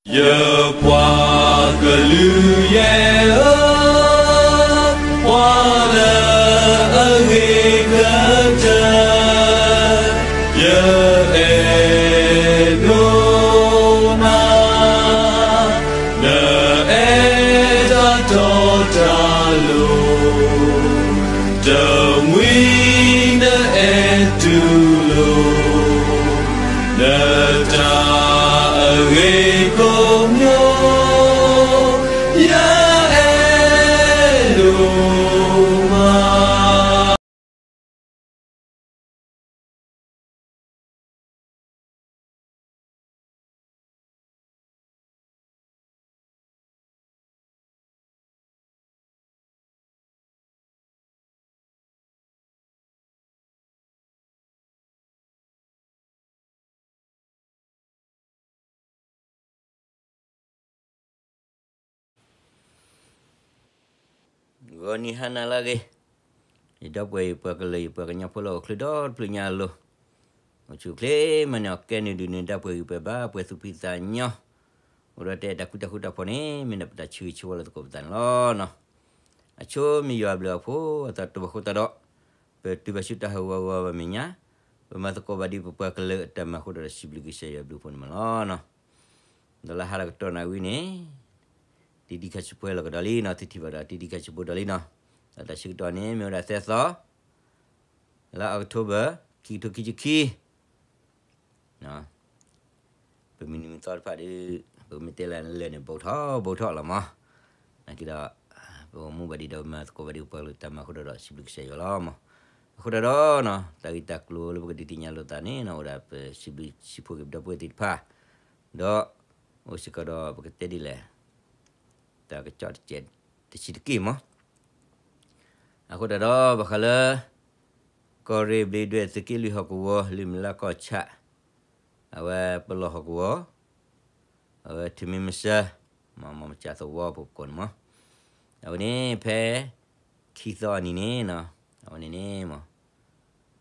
ယပှၤကလုာ်ယဲၢ်ဧၢ, ပှၤလၢအဂ့ၤကတၢၢ်, ယအဲၣ်ဒိးနၤ, နအဲၣ်တၢ်တီတၢ်လိၤ, တမှံၤနအဲၣ်တူၢ်လိာ် နတၢ်အဂ့ၤကိးမံၤ, ယအဲၣ်ဒိးမး. ဂီၤနံၤဟါနၤလၢအဂ့ၤ, ယဒီပုၢ်ဝဲၢ်ယပှၤကလုာ် ယပှၤကညီဖိလၢအိၣ်ချ့ဒီတဖျၢၣ်ညါအလိၤ, အိၣ်ဆူၣ်အိၣ်ချ့မးန့ၣ် အီၤကဲန့ၣ်ဒုးန့ၣ် ဒၣ်ပှဲၤဂံၢ်ပှဲၤဘါ ပှဲၤသူၣ်ဖှံသးညီ, အိၣ်ဒီးတဲတၢ်ကူတၢ်ဃူတၢ်ဖိးန့ၣ် မ့ၢ်ဒၣ်ပတၢ်ဆၢဂ့ၤဆၢဝါလၢသကိးပသးန့ၣ်လီၤ. အဆိမ့ၢ်ယွၤအဘျုးအဖှိၣ်အသးတဘၣ်ဃိသတးဒီး ပတုၤဘၣ်ဆူတၢ်ဟးဂီၤဂီၤဘၣ်မဲာ်ညါ, ပမၤသကိးဘၣ်ဒ်ပပှၤကလုာ်အတၢ်မၤအဃိဒီး စံးဘျုးကစၢ်ယွၤအဘျုးအဖှိၣ်န့ၣ်မးလီၤ. ဒီးလၢဟါလၢကတီၢ်နၣ်ရံၣ်န့ၣ် တံၤတံၤခါဆံးပှဲၤလီၤကဒီးလံနီၤ, သုထံၣ်ဘၣ်ဒီးတံၤတံၤခါဆံးပှဲၤဒီးလံနီၤ, ဒီးတၢ်ဆၢကတီၢ်န့ၣ် မ့ၢ်ဝဲဒၣ်သၢသီ လါအီးကထိဘၢၣ် ခံကထိခံဆံခံ ပမုၢ်နံၤမုၢ်သီတဖၣ်ဒီး ပမ့ၢ်တဲလၢလၢၢ်န့ၣ် ဘူးထီၣ်ဘူးထီၣ်လီၤမး, နာ်က့ဒီး ပကမူဘၣ်ဒံးဒီးမၤသကိးဘၣ်ဒံးပှၤကလုာ်တၢ်မၤအဃိဒီး စံးဘျုးကစၢ်ယွၤလီၤမး. အဃိဒီးနီၤ တၢ်ဂ့ၢ်တၢ်ကျိၤလၢပကဒုးသ့ၣ်ညါလိာ်သးန့ၣ်နီၤ အိၣ်ဒၣ်ပစံးဘျုးစံးဖှိၣ်က့ၤပဒီပုၢ်ဝဲၢ်သ့ၣ်တဖၣ်, ဒီး အိၣ်စ့ၢ်ကီးဒီးပကတဲဒ်လဲၣ် တၢ်ကစီၣ်တစဲးတဆံးတက့ၢ်မး. အဃိသတးဒီး ဘၣ်ဃးလၢ ကီၢ်ရ့ၣ်ဘျ့းဒွဲၣ်သုးက့လွံၢ်ဟီၣ်ကဝီၤ လံာ်မလါကီၢ်ဆၣ်, အဝဲပလီၢ်ဟီၣ်ကဝီၤ, အဝဲထံမ့ၢ်မဆါ, မၤမၤမစးသဝီဖိကိးန့ၣ်မး, အဝဲန့ၣ်ဖဲ ခံသီအနံၤန့ၣ်နီၤ, အဝဲန့ၣ်န့ၣ်မး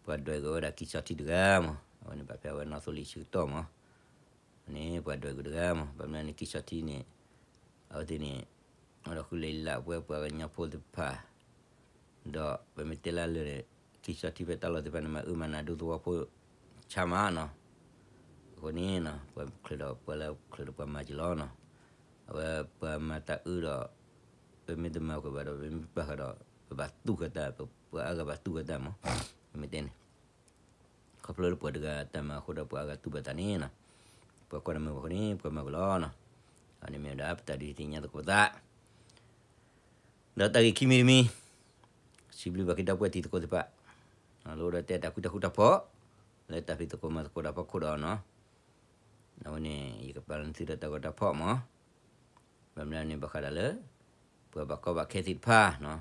ပှၤဒွဲၣ်ဂ့ၤဝဲဒၣ်ကံၢ်စီထံတဂၤမး, အဝဲန့ၣ်ဘၣ်ဖဲအဝဲနီၣ်သိလံၤဆၢကတီၢ်မး, အဝဲန့ၣ်ပှၤဒွဲၣ်ဂ့ၤတဂၤမး, ဘၣ်မနုၤန့ၣ်ကံၢ်စီထံန့ၣ် အဝဲသ့ၣ်န့ၣ် အိၣ်ဒီးဃုလၢလၢပဝဲပှၤကညီဖိသ့ၣ်တဖၣ်, ဒီးပမ့ၢ်တဲလၢလၢာ်န့ၣ် ကံၢ်စီထံဖဲတၢ်လီၢ်သ့ၣ်တဖၣ်န့ၣ် မၤအၢမၤနးဒိသဝီဖိ ဆါမးနီၤ, အဃိန့ၣ်နီၤ ပှၤချုးဒီးပှၤလၢချုးဒီးပှၤမၤက့ၤလီၤနီၤ, အဝဲပှၤမၤတၢ်အၢဒီး ပမ့ၢ်တမၤကွံာ်ဘၣ်ဒီး ပမ့ၢ်ပာ်ဃာ်ဒီး ပဘၣ်တူၢ်ဃာ်တၢ် ပှၤအါဂၤဘၣ်တူၢ်ဃာ်တၢ်မး, ပမ့ၢ်တဲန့ၣ် ခီဖျိလၢပှၤတဂၤတၢ်မၤအဃိဒီးပှၤအါဂၤတူၢ်ဘၣ်တၢ်န့ၣ်နီၤ, ပှၤကွၢ်တၢ်မုာ်ဘၣ်အဃိန့ၣ် ပှၤမၤကွံာ်လီၤနီၤ, အန့ၣ်မ့ၢ်ဝဲဒၣ်ပတၢ်ဒုးသ့ၣ်ညါသကိးပသး ဒီးတၢ်ဂ့ၢ်ခံမံၤတမံၤ, စံးဘျုးဘၣ်က့ၤဒီပုၢ်ဝဲၢ်တံၤသကိးသ့ၣ်တဖၣ်, လၢအိၣ်ဒီးတဲတၢ်ကူတၢ်ဃူတၢ်ဖိး, လၢတၢ်ဖံးသကိးမၤသကိးတၢ်ဖီခိၣ်ဒီးနီၤ, အဝဲန့ၣ် ယကပာ်လီၤနသုဒီးတၢ်ဂီၤတၢ်ဖီၣ်မး, ဘၣ်မနုၤန့ၣ်ဘၣ်ဃးဒီးလၢ ပှၤဘၣ်ကီဘၣ်ခဲသ့ၣ်တဖၣ်နီၤ,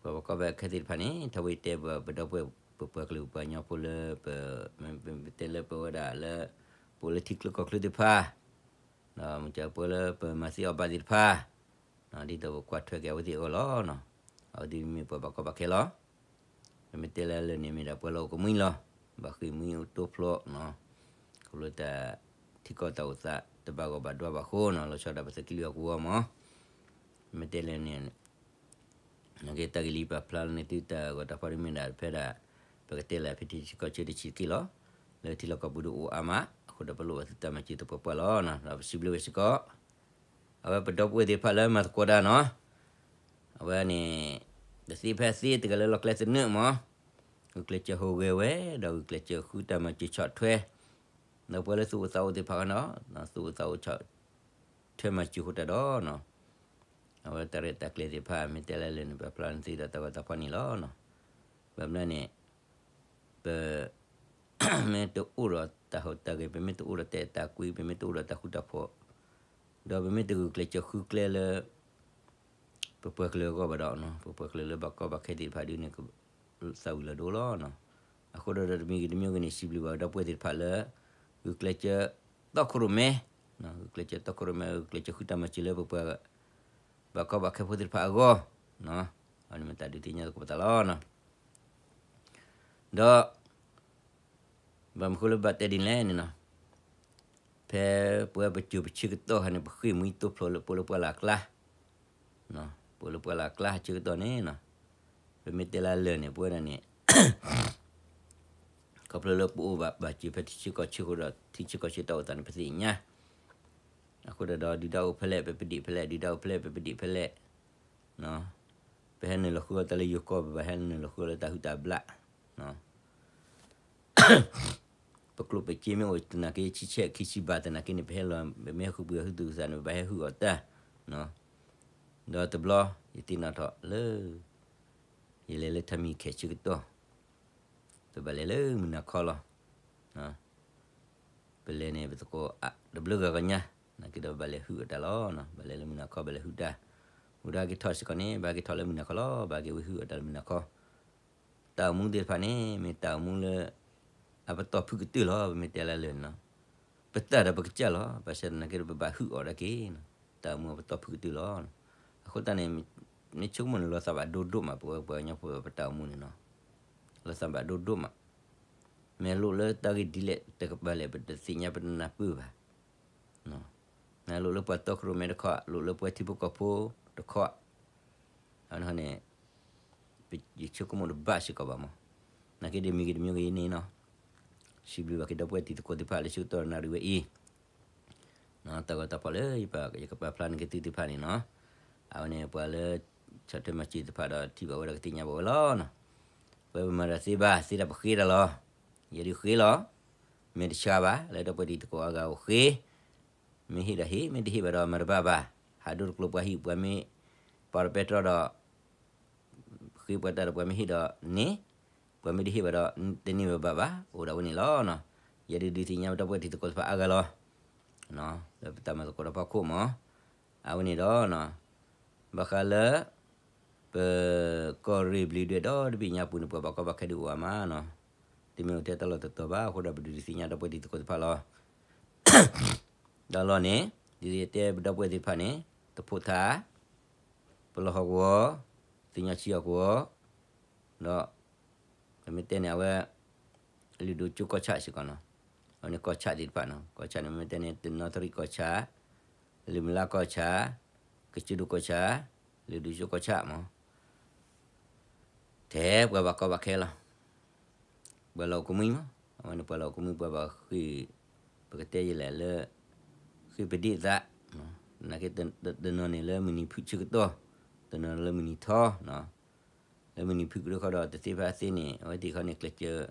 ပှၤဘၣ်ကီဘၣ်ခဲသ့ၣ်တဖၣ်န့ၣ် ထီဘိယတဲဘၣ်ပဒီပုၢ်ဝဲၢ် ပပှၤကလုာ်ပှၤကညီဖိလၢ ပ မ့ၢ်တဲလၢပဝဲဒၣ်လၢ ပအိၣ်လၢထံချၢကီၢ်ချၢသ့ၣ်တဖၣ်, ဒီးမ့ၢ်ကပှၤလၢပမၤသ့အီၣ်ဘၣ်သ့ၣ်တဖၣ်, ဒ်သိးပကွၢ်ထွဲက့ၤအဝဲသ့ၣ်အဂီၢ်လီၤနီၤ, အဝဲသ့ၣ်မ့ၢ်ပှၤဘၣ်ကီဘၣ်ခဲလီၤ, ပမ့ၢ်တဲလၢလၢာ်န့ၣ်မ့ၢ်ဒၣ်ပှၤလၢအိၣ်ကမှံလီၤ, ဘၣ်ဃ့ၢ်မှံဟးဖျိးနီၤ, ခီဖျိတၢ်ထံကီၢ်တၢ်အိၣ်သး တဘၣ်ဂီၢ်ဘၣ်ဒွါဘၣ်အဃိနီၤ, လီၤဆီဒၣ်ပသုးက့လွံၢ်ဟီၣ်ကဝီၤမး, မ့ၢ်တဲလၢာ်န့ၣ် နာ်က့တၢ်ဂ့ၢ်လံပာ်ဖျါလၢန့ၣ်သုတၢ်ဂီၤတၢ်ဖီၣ်ဒ်မ့ၢ်ဒၣ်ဖဲဒၣ် ပကတဲလၢဖဲထံဆၢကီၢ်ဆၢတဆံးတက့ၢ်လီၤ, လၢထံလီၢ်ကီၢ်ပူၤဒုးအိၣ်အါမး, အဃိဒီးပလိၣ်ဘၣ်သုတၢ်မၤစၢၤသပှၢ်ပှၢ်လီၤ, ဒီးပစံးဘျုးဝဲစ့ၢ်ကီး အဝဲပဒီပုၢ်ဝဲၢ်သ့ၣ်တဖၣ်လၢမၤသကိးတၢ်နီၤ, အဝဲန့ၣ် တသ့ဖဲသ့တဂၤလၢလီၢ်ကျဲသနၢၣ်မး, ဂုာ်ကျဲးစၢးဟူးဂဲၤဝဲ, ဒီးဂုာ်ကျဲးစၢးဃုတၢ်မၤစၢၤဆီၣ်ထွဲ, ဒီးပှၤလၢသူၣ်အိၣ်သးအိၣ်သ့ၣ်တဖၣ်နီၤ, သူၣ်အိၣ်သးအိၣ်ဆီၣ်ထွဲမၤစၢၤဃုာ်တၢ်ဒီးနီၤ, အဝဲတၢ်ရဲၣ်တၢ်ကျဲၤသ့ၣ်တဖၣ် မ့ၢ်တဲလၢလၢာ်န့ၣ် ပာ်ဖျါန့ၢ်သုဒီးတၢ်ဂီၤတၢ်ဖီၣ်န့ၣ်လီၤနီၤ, ဘၣ်မနုၤန့ၣ် ပ မ့ၢ်တအိၣ်ဒီးတၢ်ဟူးတၢ်ဂဲၤ ပမ့ၢ်တအိၣ်ဒီးတၢ်အဲၣ်တၢ်ကွံ ပမ့ၢ်တအိၣ်ဒီးတၢ်ဃူတၢ်ဖိး, ဒီးပမ့ၢ်တဂုာ်ကျဲးစၢးဃုကျဲလၢ ပပှၤကလုာ်အဂီၢ်ဘၣ်ဒီးနီၤ, ပပှၤကလုာ်လၢဘၣ်ကီဘၣ်ခဲသ့ၣ်တဖၣ်ဒုးန့ၣ် သၣ်ဝံၤလီၤဒိလီၤနီၤ, အဃိဒီးတမံၤဂ့ၤတမံၤဂ့ၤန့ၣ် စံးဘျုးဘၣ်ဒီပုၢ်ဝဲၢ်သ့ၣ်တဖၣ်လၢ ဂုာ်ကျဲးစၢးတီခိၣ်ရိၣ်မဲ, ဂုာ်ကျဲးစၢးတီခိၣ်ရိၣ်မဲ ဂုာ်ကျဲးစၢးဃုတၢ်မၤစၢၤလၢပပှၤ ဘၣ်ကီဘၣ်ခဲဖိသ့ၣ်တဖၣ်အဂီၢ်, အန့ၣ်မ့ၢ်တၢ်ဒုးသ့ၣ်ညါသကိးပသးလီၤနီၤ, ဒီး ဘၣ်မနုၤဃိလၢဘၣ်တဲဒ်လဲၣ်န့ၣ်နီၤ, ဖဲပဝဲပစိၤပဆၢကတီၢ်ခါန့ၣ် ပဃ့ၢ်မှံတိဖျိလၢပအိၣ်လၢပှၢ်လၢ်အကျါ, ပအိၣ်လၢပှၢ်လၢ်အကျါဆၢကတီၢ်န့ၣ်နီၤ, ပမ့ၢ်တဲလၢလၢၢ်န့ၣ် ပဝဲဒၣ်န့ၣ် ခီဖျိလၢပအိၣ်ဘၣ်ဘၣ်စၢၤဖဲထံဆၢကီၢ်ဆၢအဃိဒီး ထံဆၢကီၢ်ဆၢတၢ်အိၣ်သးန့ၣ် ပသ့ၣ်ညါ, အဃိဒီး ဒုၣ်ဒါအိၣ်ဖဲလဲၣ် ပပဒံးဖဲလဲၣ်, ဒုၣ်ဒါအိၣ်ဖဲလဲၣ် ပပဒံးဖဲလဲၣ်, ပဟဲနုာ်လီၤဃုအီၣ်တၢ်လၢယိၤကီၢ် ပဘၣ်ဟဲနုာ်လီၤဃုအီၣ်လၢတၢ်ဟုၣ်တၢ်ဘျၣ်, ပကျိၣ်ပစ့မ့ၢ်အိၣ်သနာ်က့ ဆံဆဲခံဆံဘၣ်သနာ်က့န့ၣ် ပဟဲလီၤ ပမ့ၢ်ဟဲဃုပှ့ၤဟူသူၣ်သးန့ၣ် ပဘၣ်ဟဲဟုၣ်အီၣ်တၢ်, ဒီးတဘျီ ယသ့ၣ်နီၣ်ထီၣ်လၢ ယလဲၤလၢထါမံၤခဲဆၢကတီၢ် ပဘၣ်လဲၤလၢမုၢ်နၤခီလီၤ. ပလဲၤန့ၣ် ပသကိးတဘျုးဂၤကညါ, နာ်က့ဒီးဘၣ်လဲၤဟုၣ်အီၣ်တၢ်လီၤ. ဘၣ်လဲၤလၢမုၢ်နၤခီ ဘၣ်လဲၤဟုၣ်တၢ်, ဝံၤဒီးဟဲက့ၤထီၣ်စ့ၢ်ကီးန့ၣ် ဘၣ်ဟဲက့ၤထီၣ်လၢမုၢ်နၤခီလီၤ. ဘၣ်ဟဲက့ၤဝဲဟုၣ်အီၣ်တၢ်လၢမုၢ်နၤခီ, တၢ်အိၣ်မူသ့ၣ်တဖၣ်န့ၣ် မ့ၢ်တၢ်အိၣ်မူလၢ အပတီၢ်ဖုၣ်ကတၢၢ်လီၤ. ပမ့ၢ်တဲလၢလၢာ်န့ၣ်နီၤ, ပတၢ်ဒီးပကစၢ်လီၤ. ဘၣ်ဆၣ်သနာ်က့ဒီး ပဘၣ်ဟုၣ်အီၣ်ဒၣ်က့ၤ, တၢ်အိၣ်မူအပတီၢ်ဖုၣ်ကတၢၢ်လီၤ. အဃိသတးန့ၣ် မ့ၢ်ဆိကမိၣ်န့ၣ် လီၤသးဘၣ်ဒိဒိၣ်မး ပဝဲပှၤကညီဖိ ပတၢ်အိၣ်မူန့ၣ်နီၤ, လီၤသးဘၣ်ဒိဒိၣ်မး, မ့ၢ်လိၣ်လၢတၢ်ဂ့ၢ်ဒ်လဲၣ်တကပၤလဲၣ် ပတသ့ၣ်ညါ ပတနၢ်ပၢၢ်ဘၣ်. နလိၣ်လၢပှၤတီခိၣ်ရိၣ်မဲတခီ, လိၣ်လၢပှၤထံဖိကီၢ်ဖိတခီ, အန့ၣ် ယဆိကမိၣ်တဘၣ်စ့ၢ်ကီးဘၣ်မး, နာ်က့ဒီးမံၤဂ့ၤတမံၤဂ့ၤအံၤန့ၣ်နီၤ, စံးဘျုးဘၣ်က့ၤဒီပုၢ်ဝဲၢ်တံၤသကိးသ့ၣ်တဖၣ်လၢဆၢကတီၢ်နၣ်ရံၣ်ဝဲအံၤ, တၢ်ဂီၤတၢ်ဖီၣ်လၢ ယကပာ်ဖျါန့ၢ်က့ၤသုသ့ၣ်တဖၣ်န့ၣ်နီၤ, အဝဲန့ၣ်ပှၤလၢ ဆီၣ်ထွဲမၤစၢၤသ့ၣ်တဖၣ်ဒီးထံၣ်ဘၣ်ဝဲဒီးကသ့ၣ်ညါဘၣ်ဝဲလီၤနီၤ, ပဝဲပမၤတၢ်သ့ဘၣ် သ့ဒၣ်ပဃ့တၢ်လီၤ, ယဲဒုးဃ့လီၤ, မ့ၢ်တဆှါဘၣ် လၢဒီပုၢ်ဝဲၢ်တံၤသကိးအါဂၤအိၣ်ဃ့ မ့ၢ်ဟ့ၣ်ဒီးဟ့ၣ် မ့ၢ်တဟ့ၣ်ဘၣ်ဒီးမၤတဘၣ်ဘၣ်, ဟးဒိတကျိၤပှၤဟံၣ် ပှၤမ့ၢ်ပာ်ဒီးပဲတြီဒီး ဃ့ပှၤတၢ်ဒီးပှၤမ့ၢ်ဟ့ၣ်ဒီးန့ၢ်, ပှၤမ့ၢ်တဟ့ၣ်ဘၣ်ဒီး တန့ၢ်ဘၣ်ဘၣ်ဘၣ်, အိၣ်ဒၣ်ဝဲန့ၣ်လီၤနီၤ, ယဲဒုးဒုးသ့ၣ်ညါဒီပုၢ်ဝဲၢ်တံၤသကိးသ့ၣ်တဖၣ်အါဂၤလီၤ, လၢပတၢ်မၤသကိးတၢ်ဖီခိၣ်မး, အဝဲန့ၣ်ဒီး ဘၣ်ဃးလၢ ပကီၢ်ရ့ၣ်ဘျံးဒွဲၣ်ဒီတဘ့ၣ်ညါပူၤန့ၣ် ပှၤဘၣ်ကီဘၣ်ခဲဒုးအိၣ်အါမးနီၤ, တမ့ၢ်အိၣ်ထဲတၢ်လီၢ်တတီၤဘၣ်, အဃိဒီးပဒုးသ့ၣ်ညါဒီပုၢ်ဝဲၢ်တံၤသကိးသ့ၣ်တဖၣ်လီၤ, ဒီးလီၢ်န့ၣ် ဒ်သိးယတဲပဒီပုၢ်ဝဲၢ်သ့ၣ်တဖၣ်န့ၣ် တဖိးထါ, ပလီၢ်ဟီၣ်ကဝီၤ, သ့ၣ်ညီဆံးဟီၣ်ကဝီၤ, ဒီး ပမ့ၢ်တဲန့ၣ် အဝဲ လုၢ်ဒိၣ်ကၠိကီၢ်ဆၣ်စ့ၢ်ကီးနီၤ, အဝဲန့ၣ်ကီၢ်ဆၣ်သ့ၣ်တဖၣ်နီၤ, ကီၢ်ဆၣ်န့ၣ် မ့ၢ်တဲန့ၣ် တနီသရံၣ်ကီၢ်ဆၣ်, လုၢ်မုၢ်လါကီၢ်ဆၣ်, ကစၢၢ်ဒိၣ်ကီၢ်ဆၣ်, လုၢ်ဒိၣ်ကၠိကီၢ်ဆၣ်မး ထဲပှၤဘၣ်ကီဘၣ်ခဲလီၤ, ပှၤလီၢ်အိၣ်ကမှံမး, အဝဲန့ၣ်ပှၤလီၢ်အိၣ်ကမှံ ပှၤဘၣ်ဃ့ၢ်, ပကတဲယဲလဲၣ်လၢ ဃ့ၢ်ပဒ့ၣ်သး, နာ်က့ တနီၤန့ၣ်လၢမုၢ်နံၤဖုၣ်ဆၢကတီၢ်, တနီၤလၢမုၢ်နံၤထီနီၤ, လၢမုၢ်နံၤဖုၣ်ကရၢခီဒီးတသ့ဖဲသ့န့ၣ် အဝဲသ့ၣ်ခီန့ၣ် ကျဲးစၢး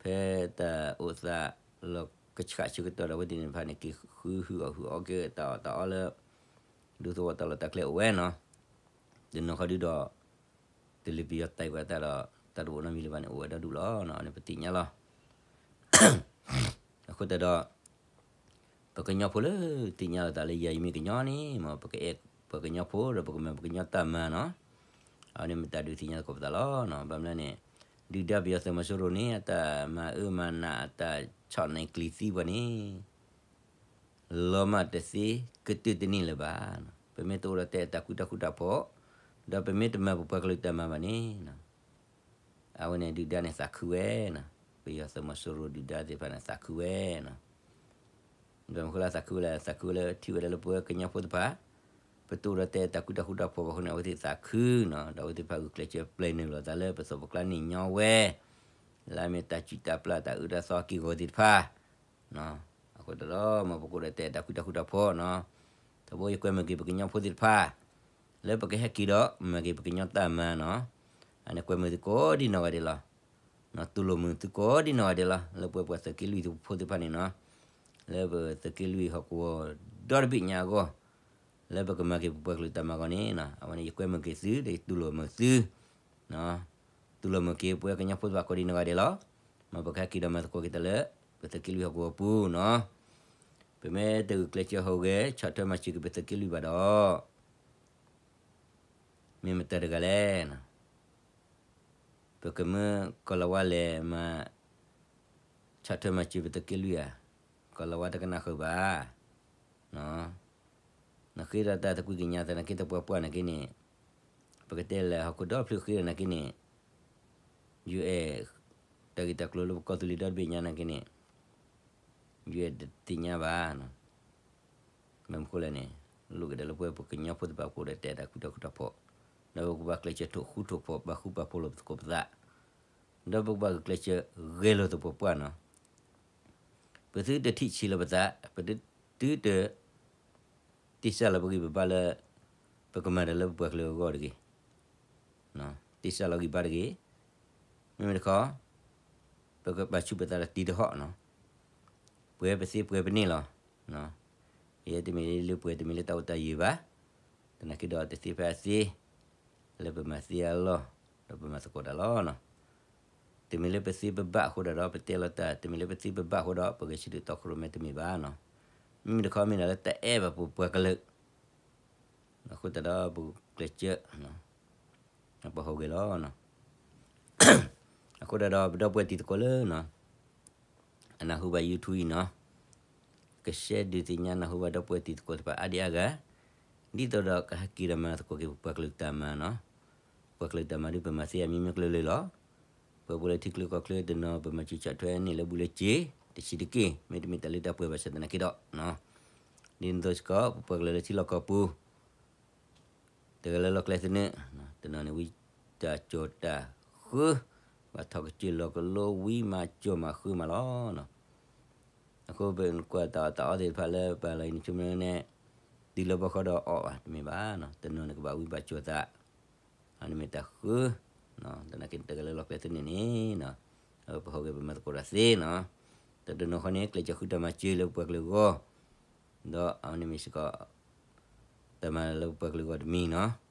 ဖဲတၢ်အိၣ်သးလီၤကဆှးဆၢကတီၢ်ဒီး အဝဲသ့ၣ်န့ၣ်တဖၣ်န့ၣ် က့ၤဃုဟုၣ်အီၣ်ဟုၣ်အီက့ၤတၢ်အီၣ်တၢ်အီလၢ ဒူသဝီတၢ်လီၢ်တၢ်ကျဲအိၣ်ဝဲနီၤ, တနီၤခီဒုဒီး တလၢပယီၤတဲာ်ကွံာ်အတၢ်ဒီး တၢ်တအိၣ်နီတမံၤလၢၤဘၣ်န့ၣ် အိၣ်ဝဲဒီဒူၣ်လီၤ, န့ၣ်ပသ့ၣ်ညါလီၤ. အဃိသတးဒီး ပကညီဖိလၢသ့ၣ်ညါလီၤသးလၢယၤယမ့ၢ်ကညီန့ၣ် မ်ပကအဲၣ်ပှၤကညီဖိဒီး ပကမၤပှၤကညီတၢ်မၤနီၤ, အဝဲန့ၣ်မ့ၢ်တၢ်ဒုးသ့ၣ်ညါသကိးပသးလီၤ. ဘၣ်မနုၤလဲၣ်န့ၣ် ဒုၣ်ဒါပယီၤသုးမီၤစိရိၤန့ၣ် အတၢ်မၤအၢမၤနး အတၢ်ဆီၣ်န့ၢ်ကျံၤသံပှၤန့ၣ် လီၤမၢ်တသ့ ကတၢၢ်တန့ၢ်လၢၤဘၣ်. ပမ့ၢ်တအိၣ်ဒီးတဲတၢ်ကူတၢ်ဃူတၢ်ဖိး, ဒီးပမ့ၢ်တမၤပပှၤကလုာ်တၢ်မၤဘၣ်န့ၣ်, အဝဲန့ၣ်ဒုၣ်ဒါန့ၣ်သးခုဝဲနီၤ, ပယီၤသုးမီၤစိရိၤဒုၣ်ဒါသ့ၣ်တဖၣ်န့ၣ်သးခုဝဲနီၤ. ဒီးမ့ၢ်ဃိလၢသးခုဝဲလၢ သးခုဝဲလၢထံၣ်ဝဲဒၣ်လၢပဝဲကညီဖိသ့ၣ်တဖၣ် ပတအိၣ်ဒီးတဲတၢ်ကူတၢ်ဃူတၢ်ဖိးဘၣ်အဃိန့ၣ် အဝဲသ့ၣ်သးခုနီၤ, ဒီးအဝဲသ့ၣ်တဖၣ်ဂုာ်ကျဲးစၢးပျဲနုာ်လီၤသးလၢပသိးပကျါန့ၣ်ညီဝဲ လၢအမ့ၢ်တၢ်စုၣ်တၢ်ပျၢ်တၢ်အၢတၢ်သီက့ၢ်ဂီၤသ့ၣ်တဖၣ် အဃိသတးဒီး မ်ပကအိၣ်ဒီးတဲတၢ်ကူတၢ်ဃူတၢ်ဖိးနီၤ, ထီဘိယကွဲမုာ်က့ၤပကညီဖိသ့ၣ်တဖၣ် လၢပကဟဲက့ၤဒီးမၤက့ၤပကညီတၢ်မၤနီၤ, အန့ၣ်ကွဲမုာ်သုကိးဒံနီၢ်ဂၤဒဲးလီၤ. တူၢ်လိာ်မုာ်သုကိးဒံနီၢ်ဂၤဒဲးလီၤ လၢပဝဲပှၤသုးက့လွံၢ်ဖိသ့ၣ်တဖၣ်န့ၣ်နီၤ, လၢပသုးက့လွံၢ်ဟီၣ်ကဝီၤဒီတဘ့ၣ်ညါအဂီၢ် လၢပကမၤက့ၤပပှၤကလုာ်တၢ်မၤအဂီၢ်န့ၣ်နီၤ, အဝဲန့ၣ်ယကွဲမုာ်က့ၤသု ဒီးယတူၢ်လိာ်မုာ်သု တူၢ်လိာ်မုာ်က့ၤပဝဲကညီဖိသ့ၣ်တဖၣ်ကိးဒံနီၢ်ဂၤဒဲးလီၤ. မ်ပကဟဲက့ၤဒီးမၤသကိးက့ၤတၢ်လၢ ပသုးက့လွံၢ်ဟီၣ်ကဝီၤပူၤနီၤ, ပမ့ၢ်တဂုာ်ကျဲးစၢးဟူးဂဲၤ ဆီၣ်ထွဲမၤစၢၤက့ၤပသုးက့လွံၢ်ဘၣ်ဒီး မ့ၢ်မတၤတဂၤလဲၣ်နီၤ, ပကမၢကီၢ်လၤဝါလဲၤမၤ ဆီၣ်ထွဲမၤစၢၤပသုးက့လွံၢ်ဧါ, ကီၢ်လၤဝါတကနၣ်ဃုာ်ဘၣ် နဃ့ဒီးတၢ်သကွံၢ်ကညးသနာ်က့တပှၢ်ပှၢ်နာ်က့န့ၣ်, ပကတဲလၢဟီၣ်ခိၣ်ဒီဖျၢၣ်ဃ့ဒီးနာ်က့န့ၣ်, ယူၤအဲၣ် တၢ်ဂ့ၢ်တၢ်ကျိၤလၢပကီၢ်သူလ့ၤဒီတဘ့ၣ်ညါနာ်က့န့ၣ်, ယတသ့ၣ်ညါဘၣ်. မ့ၢ်မနုၤလဲၣ်န့ၣ်, လိၣ်ကဒီးလၢပဝဲပကညီဖိသ့ၣ်တဖၣ်အဃိဒီး တၢ်အဲၣ်တၢ်ကွံတၢ်ဃူတၢ်ဖိး, ဒီးပကဘၣ်ကျဲးစၢးထိၣ်ဃူထိၣ်ဖိး ပာ်ဃူပာ်ဖိးလိာ်ပသကိးပသး, ဒီးပကဘၣ်ဂုာ်ကျဲးစၢးဂဲၤလိာ်သပှၢ်ပှၢ်နီၤ. ပသုတထံၣ်ဆံးလၢပသး, ပသုတ တ့စၢ်လီၤပဂံၢ်ပဘါလၢ ပကမၤတၢ်လၢပပှၤကလုာ်အဂီၢ်တဂ့ၤ. တ့စၢ်လီၤဂံၢ်ဘါတဂ့ၤ. မ့မ့ၢ်တခီ ပကပာ်ဆူၣ်ပသးလၢတံၤတဟီၣ်နီၤ, ပှဲၤပသ့ပှဲၤပန့ၢ်လီၤ. ယဲတမ့ၢ်လၢပှဲၤ တမ့ၢ်လၢတၢ်အိၣ်တၢ်ယၢၤဘၣ်, သနာ်က့ဒီးတသ့ဖဲအသ့ လၢပမၤသ့အလီၢ် ဒီးပမၤသကိးတၢ်လီၤနီၤ. တမ့ၢ်လၢပသ့ပဘၣ်အဃိဒီး ပတဲလီၤတၢ်, တမ့ၢ်လၢပသ့ပဘၣ်အဃိဒီး ပဂဲၤဆၢထၢၣ်တီခိၣ်ရိၣ်မဲတမ့ၢ်ဘၣ်နီၤ. မ့မ့ၢ်တခီမ့ၢ်ဒၣ်လၢတၢ်အဲၣ်ဘၣ်ပပှၤကလုာ် အဃိသတးဒီးပကျဲးစၢး ပဟူးဂဲၤလီၤ. အဃိသတးဒီးပဒီပုၢ်ဝဲၢ်တံၤသကိးလၢ အနၢ်ဟူဘၣ် YouTube အံၤနီၤ, ကshareဒုးသ့ၣ်ညါနၢ်ဟူဘၣ်ဒီပုၢ်ဝဲၢ်တံၤသကိးတဖၣ်အါဒံအါဂၤ, ဒ်သိးဒီးကဟဲက့ၤဒီးမၤသကိးက့ၤပပှၤကလုာ်တၢ်မၤနီၤ. ပပှၤကလုာ်တၢ်မၤဒုးပမၤသ့အါမံၤမံၤကျၢၤလၢလီၤ. ပပှၤလၢထံချၢကီၢ်ချၢတနီၤ ပမၤစၢၤဆီၣ်ထွဲန့ၢ်လၢဘူၣ်လၢစ့, တဆံးတက့ၢ်, မ့တမ့ၢ်တၢ်လၢတၢ်ပှဲၤဘၣ်ဆၣ်သနာ်က့ဒီး ဒ်သိးစ့ၢ်ကီး ပပှၤကလုာ်လၢထံလီၢ်ကီၢ်ပူၤ တဂၤလၢလီၢ်ကျဲသနၢၣ်, တနီၤန့ၣ်ဝံတၢ်ကၠီၣ်တၢ်ဃၢ, ဘၣ်ထီၣ်ကစၢၢ်လီၤကလိဝံမၤကၠီၣ်မၤဃၢမးလီၤ. အဃိပကွၢ်တၢ်အီၣ်တၢ်အီသ့ၣ်တဖၣ်လၢပာ်လီၤအံၤန့ၣ် ဆိကမိၣ်န့ၣ် တုၤလၢဘီဃီဒီးအီၣ်ဘၣ်တမ့ၢ်ဘၣ်, တနီၤန့ၣ်ကဘၣ်ဝံဘၣ်ကၠီၣ်သး, အန့ၣ်မ့ၢ်တၢ်ဃၢ, သနာ်က့တဂၤလၢလီၢ်ကျဲသနၢၣ်န့ၣ် ပဟူးဂဲၤပမၤသကိးတၢ်သ့နီၤ. ဒီးတနီၤဃီန့ၣ် ကျဲးစၢးဃုတၢ်မၤစၢၤလၢပပှၤကလုာ်အဂီၢ်, ဒီးအဝဲန့ၣ်မ့ၢ်စ့ၢ်ကီး တၢ်မၤလၢပပှၤကလုာ်အဂီၢ်တ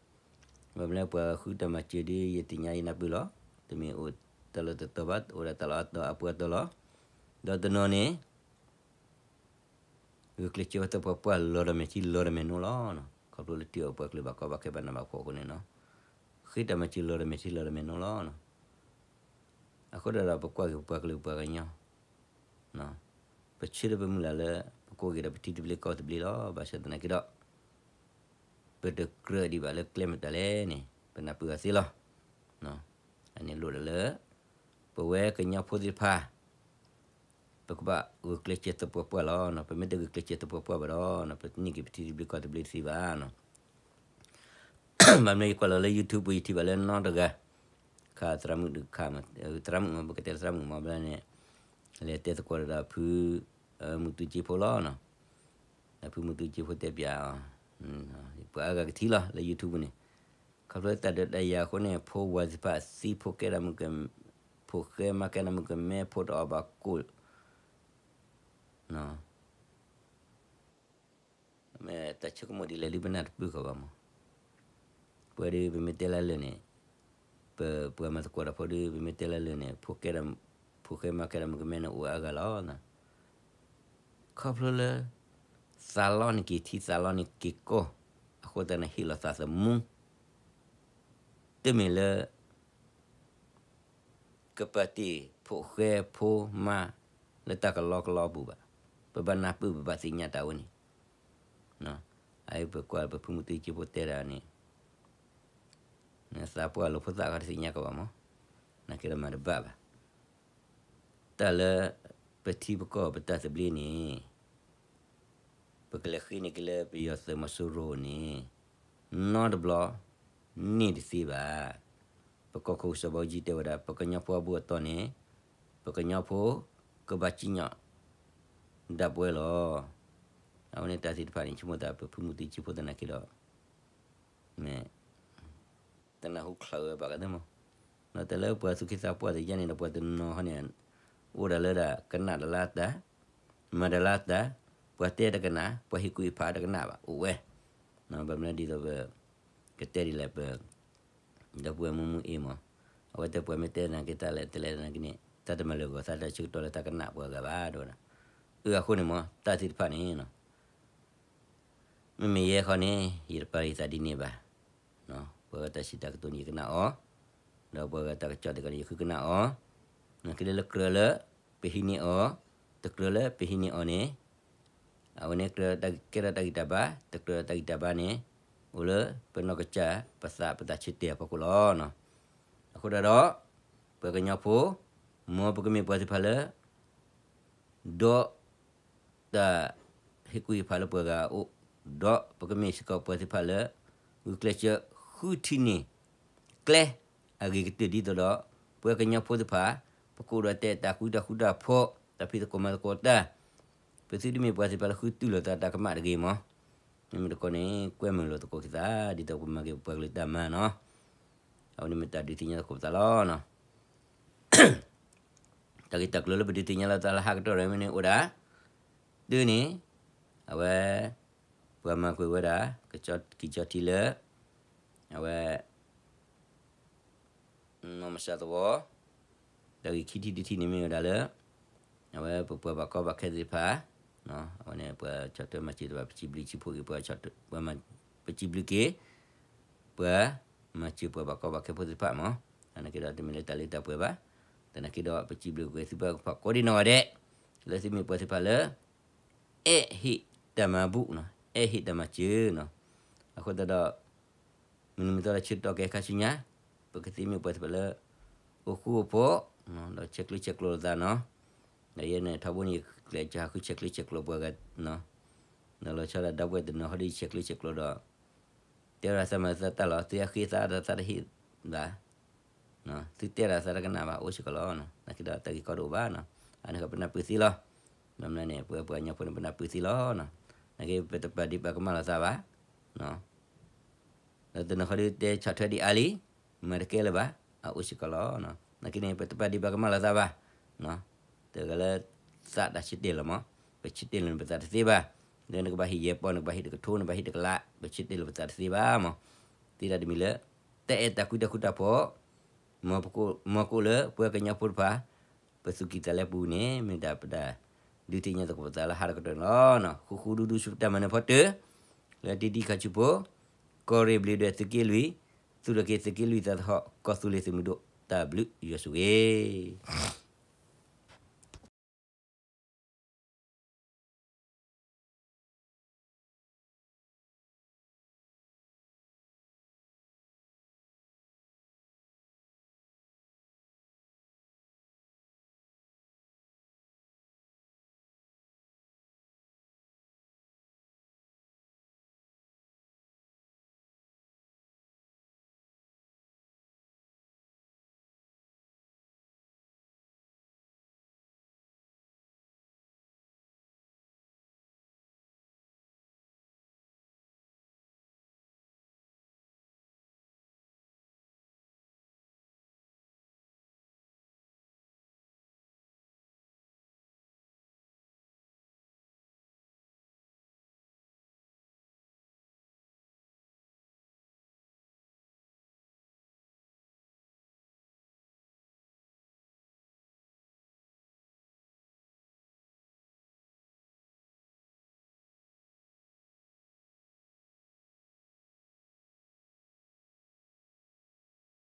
မံၤနီၤ. ဘၣ်မနုၤပှၤဃုတၢ်မၤစၢၤဒ်ယသ့ၣ်ညါယနၢ်ပၢၢ်လီၤ, တမ့ၢ်အိၣ်တၢ်လၢတတီၤဘၣ်, အိၣ်ဒၣ်တၢ်လၢအတီၤအပူၤအတီၤလီၤ. ဒီးတနီၤန့ၣ် ဂုာ်ကျဲးစၢးဝဲသပှၢ်ပှၢ်လီၤဒီးမဲာ်ထံလီၤဒီးမဲာ်နိလီၤ. ခီဖျိလၢတ့အီၣ်ပှၤကလုာ်ဘၣ်ကီဘၣ်ခဲဘၣ်နးဘၣ်ဖှီၣ်အဃိန့ၣ်နီၤ, ဃ့တၢ်မၤစၢၤလီၤဒီးမဲာ်ထံလီၤဒီးမဲာ်နိလီၤ. အဃိဒီးပကွၢ်က့ၤပပှၤကလုာ်ပှၤကညီ, ပဆၢဒီးပမုၢ်လၢ်လၢ ပကိးက့ၤဒီးပထံသဘျ့ကီၢ်သဘျ့လီၤ. ဘၣ်ဆၣ်သနာ်က့ဒီး ပတကြၢးဒံးဘၣ်လၢကျဲမတၤလဲၣ်န့ၣ် ပနၢ်ပၢၢ်အီၤသ့လီၤ. အန့ၣ်လိၣ်ဒၣ်လၢ ပဝဲကညီဖိသ့ၣ်တဖၣ် ပကဘၣ်ဂုာ်ကျဲးစၢးသပှၢ်ပှၢ်လီၤ. ပမ့ၢ်တဂုာ်ကျဲးစၢးသပှၢ်ပှၢ်ဘၣ်ဒီး ပန့ၢ်က့ၤပထံသဘျ့ကီၢ်သဘျ့တသ့ဘၣ်. ဘၣ်မနုၤယကွၢ်လီၤလၢ YouTube ပူၤ ယထံၣ်ဘၣ်လၢနီတဂၤ, ခးသရၣ်မုၣ်ဒုးခး, သရၣ်မုၣ်မ့ၢ်ပကတဲသရၣ်မုၣ်မ့ၢ်ဘျီန့ၣ်, လဲၤတဲသကိးဒီးဖု မုၢ်သူကၠ့ဖိလီၤ. ဒီးဖုမုၢ်သူကၠ့ဖိတဲပၠးအီၤ, ပှၤအါဂၤကထံၣ်လီၤလၢ YouTube ပူၤန့ၣ်, ခီဖျိတၢ်ဒုးတၢ်ယၤအဃိန့ၣ် ဖိဝၤသ့ၣ်တဖၣ်သံ ဖိကဲတၢ်မုၣ်က, ဖိဃဲမါကဲတၢ်မုၣ်ကမဲ ဖိတအီၣ်ဘၣ်ကိၣ် မ့ၢ်တၢ်ဆိကမိၣ်ဒ်လဲၣ်ဒ်ပနၢ်တပၢၢ်ဃီဘၣ်မး. ပဝဲဒုးပမ့ၢ်တဲလၢလၢာ်န့ၣ်, ပပှၤမၤသကိးတၢ်ဖိဒုး ပမ့ၢ်တဲလၢလၢာ်န့ၣ် ဖိကဲတၢ်, ဖိဃဲမါကဲတၢ်မုၣ်ကမဲန့ၣ်အိၣ်အါဂၤလီၤ. ခီဖျိလၢ သးလီန့ၢ်က့ၤထံသးလီန့ၢ်က့ၤကီၢ်, အဃိသတးန့ၣ်ဟ့ၣ်လီၤသးသမူ, တမ့ၢ်လၢ ကပာ်တ့ၢ်ဖိဃဲဖိမါ လၢတၢ်ကလီကလီအပူၤဘၣ်. ပဘၣ်နၢ်ပၢၢ် ပဘၣ်သ့ၣ်ညါတၢ်ဝဲန့ၣ်, အအံၤပကွၢ်ပဖုမုၢ်သူကၠ့ဖိတဲတၢ်န့ၣ်, သးပှၢ်လိာ်ဖိသၣ်ဃီတသ့ၣ်ညါကီးဘၣ်မး, နာ်က့ဒီးမၤတဘၣ်ဘၣ်. တၢ်လၢ ပထံပကီၢ်ပတၢ်သဘျ့န့ၣ် ပကလဲၤဃ့န့ၢ်က့ၤလၢပယီၤသုးမီၤစိရိၤန့ၣ် နီတဘျီ န့ၢ်တသ့ဘၣ်. ပကီၢ်ခိၣ်စီၤဘးအူကၠံတဲဝဲဒၣ် ပကညီဖိအဘူၣ်အတီၢ်န့ၣ် ပကညီဖိ ကဘၣ်စံၣ်ညီၣ် ဒၣ်ပဝဲလီၤ. အဝဲန့ၣ်တၢ်သ့ၣ်တဖၣ်န့ၣ် ဆိကမိၣ်သးပဖုမုၢ်သူကၠ့ဖိသနာ်က့ဒီး မ့ၢ် တနၢ်ဟူချၢးဝဲဘၣ်ကသ့မး. ဒီးတၢ်လၢပှၤသူၣ်က့သးပှၢ်သ့ၣ်ညါန့ၣ်ဒီး ပှၤတနီၤဟီန့ၣ် အိၣ်ဒၣ်လၢဒၣ်ကနၣ်တၢ်လၢတၢ်, မၤတၢ်လၢတၢ်, ပှၤတဲတကနၣ်, ပှၤဟ့ၣ်ကူၣ်ဟ့ၣ်ဖးတကနၣ်ဘၣ်, အိၣ်ဝဲ. ဘၣ်မနုၤဒ်သိးပ ကတဲဒ်လဲၣ်ပ ဒီပုၢ်ဝဲၢ်မုၢ်မုၢ်အ့ၣ်မး, အဝဲတဲပှၤမ့ၢ်တဲသနာ်က့တၢ်လဲၣ်တလဲၣ်သနာ်က့န့ၣ် တၢ်တမၤလၢာ်ဂီၤသးတၢ်ဆၢကတီၢ်လၢတၢ်ကနၣ်ပှၤဂၤဘၣ်တဲဝဲဒၣ်. အဃိန့ၣ်မး တၢ်သ့ၣ်တဖၣ်န့ၣ် မ့မ့ၢ်ယဲခီန့ၣ် ယတပာ်ယသးဒ်န့ၣ်ဘၣ်. ပှၤဂၤတၢ်စံးတၢ်ကတိၤန့ၣ်ယကနၣ်အီၤ, ဒီးပှၤဂၤတၢ်ကစီၣ်သ့ၣ်တဖၣ်န့ၣ် ယဃုကနၣ်အီၤ, နာ်က့လၢကြၢးလၢ ပဟံးန့ၢ်အီၤ, တကြၢးလၢပဟံးန့ၢ်အီၤန့ၣ် အဝဲန့ၣ်ကြၢးကဲထီၣ်တၢ်ဂံၢ်တၢ်ဘါ, တကြၢးတၢ်ဂံၢ်တၢ်ဘါန့ၣ် အိၣ်လၢပနီၢ်ကစၢ်ပသးပသးဆၢတဲာ်အဖီခိၣ်လီၤ. အဃိဒၣ်ဒီး ပှၤကညီဖိ မ်ပကမ့ၢ်ပှၤသ့ၣ်တဖၣ်လၢ ဒီး တၢ်ဟ့ၣ်ကူၣ်ဟ့ၣ်ဖးလၢပှၤဂၤအအိၣ်, ဒီးပကမ့ၢ်စ့ၢ်ကီးပှၤသ့ၣ်တဖၣ်လၢ ဂုာ်ကျဲးစၢးဃုထံၣ်န့ၢ် ကျဲအဂ့ၤကတၢၢ်ဒ်သိးဒီး ပှၤကညီဖိသ့ၣ်တဖၣ် ပကအိၣ်ဒီးတၢ်အဲၣ်တၢ်ကွံတၢ်ဃူတၢ်ဖိး တၢ်ဖံးသကိးမၤသကိးတၢ်, ပသုတမ့ၢ်ပှၤသ့ၣ်တဖၣ်လၢဃုတူၢ်လိာ်သးတၢ်ကမၣ်တဂ့ၤမး, မ့မ့ၢ်တခီန့ၣ် ကွဲမုာ်လိာ်သကိးက့ၤသး ဒ်သိးပမၤက့ၤပှၤကလုာ်တၢ်မၤနီၤ, အဝဲန့ၣ်မ့ၢ်တၢ်ဒုးသ့ၣ်ညါသကိးပသးလီၤနီၤ. တၢ်ဂ့ၢ်တၢ်ကျိၤလၢပဒုးသ့ၣ်ညါလီၤသးလၢဟါကတီၢ်ရဲၣ်မ့ၢ်န့ၣ်အိၣ်ဒၣ်, တုၤန့ၣ်, အဝဲ, ပှၤမၤကွံာ်ဝဲဒၣ်, ကကံကီထံလၢ, အဝဲ နီၢ်မစၢ်သဝီ, တၢ်ဂ့ၢ်ခံထံၣ်တထံၣ်န့ၣ်မ့ၢ်ဝဲဒၣ်လၢ, အဝဲပပှၤဘၣ်ကီဘၣ်ခဲသ့ၣ်တဖၣ်, အဝဲန့ၣ်ပှၤဆီၣ်ထွဲမၤစၢၤတဖၣ် ပစံးဘျုးစံးဖှိၣ်က့ၤပှၤ, ပစံးဘျုးက့ၤ, ပှၤ, မၤစၢၤပှၤဘၣ်ကီဘၣ်ခဲဖိသ့ၣ်တဖၣ်မး, သနာ်က့ဒီးတမ့ၢ်လၢတၢ်လၢတၢ်ပှဲၤဘၣ်, သနာ်က့ဒီးပစံးဘျုးက့ၤသုဖၣ်ကိးဒံနီၢ်ဂၤဒဲး, လၢသုမ့ၢ်ပှၤသ့ၣ်တဖၣ်လၢ အဲၣ်ဟ့ၣ်တၢ်မၤဘူၣ်နီၤ, အဲၣ်ဟ့ၣ်တၢ်မၤစၢၤနီၤ, အဃိသတးဒီး, မုၢ်နံၤမုၢ်သီဒီးဆၢကတီၢ်ကဲခါဆူညါ, ပကသ့မ့ၢ်ပှၤသ့ၣ်တဖၣ်လၢ, အိၣ်ဃူအိၣ်ဖိး, ဒီးဆဲးကျၢဆဲးကျိးလိာ်သးနီၤ, ဒီးယဲန့ၣ်ထီဘိန့ၣ် ကျဲးစၢးဟးဃုဆဲးကျၢဆဲးကျိးပှၤဂၤနီၤ, ဒီးလီၤဆီဒၣ်ဒီပုၢ်ဝဲၢ်တနီၤဟီဒီးဆဲးကျၢဆဲးကျိးဒီး တဲဝဲဒၣ်သးမၤသးတၢ်လီၤ, သုအဃ့သးဒီးသးတဟ့ၣ်ဘၣ်, သုတဲဒၣ်သးတကနၣ်ဘၣ် အိၣ်စ့ၢ်ကီးလီၤ, သနာ်က့ဒီးတၢ်ဂ့ၢ်ကီတအိၣ်ဘၣ်နီၤ, အန့ၣ်ပနၢ်ပၢၢ်သ့လီၤ, ဘၣ်မနုၤန့ၣ် ပဝဲပှၤကညီဖိန့ၣ် ပနၢ်ပၢၢ်သ့လီၤ, သနာ်က့ပတပာ်ဒံးပာ်ကမၣ်လိာ်သးဘၣ် ဒီးတနီၤဃီဒုးတဲဆီၣ်ထွဲဒံးအါလံ, မၤတကဲလၢၤဘၣ်, အအိၣ်စ့ၢ်ကီးလီၤ, သနာ်က့န့ၣ် ပတပာ်ဒံးပာ်ကမၣ်လိာ်သးဘၣ်, တဂၤလၢ, သးတၢ်ဆၢတဲာ်လီၤမး, ပဆၢတဲာ်လီၤန့ၣ်ပသးတသ့ဘၣ်, လၢနကဘၣ်ဟ့ၣ်ယဲၢ်ပီၢ် နကဘၣ်ဟ့ၣ်တကထိ နဘၣ်ဟ့ၣ်တကလး ပဆၢတဲာ်လီၤပသးတသ့ဘၣ်မး, သ့ဒၣ်တမံၤလၢ, တၢ်အဲၣ်တၢ်ကွံတၢ်ဃူတၢ်ဖိး, မ်ပကိးလၢပှၤကညီဖိတဖၣ်, ပသူၣ်ကံၢ်သးလဲပူၤန့ၣ် မ့ၢ်ဒၣ်ပတၢ်, ဒုးသ့ၣ်ညါသကိးပသးလၢဟါတကတီၢ်န့ၣ်လီၤ, ဃူဃူဒူဒူဆူပတၢ်မၤနၢၤဖီတၢၢ်, လၢတံၤတံၤခါဆူဖိ, ကီၢ်ရ့ၣ်ဘျုးဒီးသုးက့လွံၢ်, သူၣ်ထီၣ်က့ၤသုးက့လွံၢ်သးသဟီၣ် ကီၢ်သူလ့ၤသုးမုၢ်ဒိၣ် တၢ်ဘျုးယွၤဆိၣ်ဂ့ၤ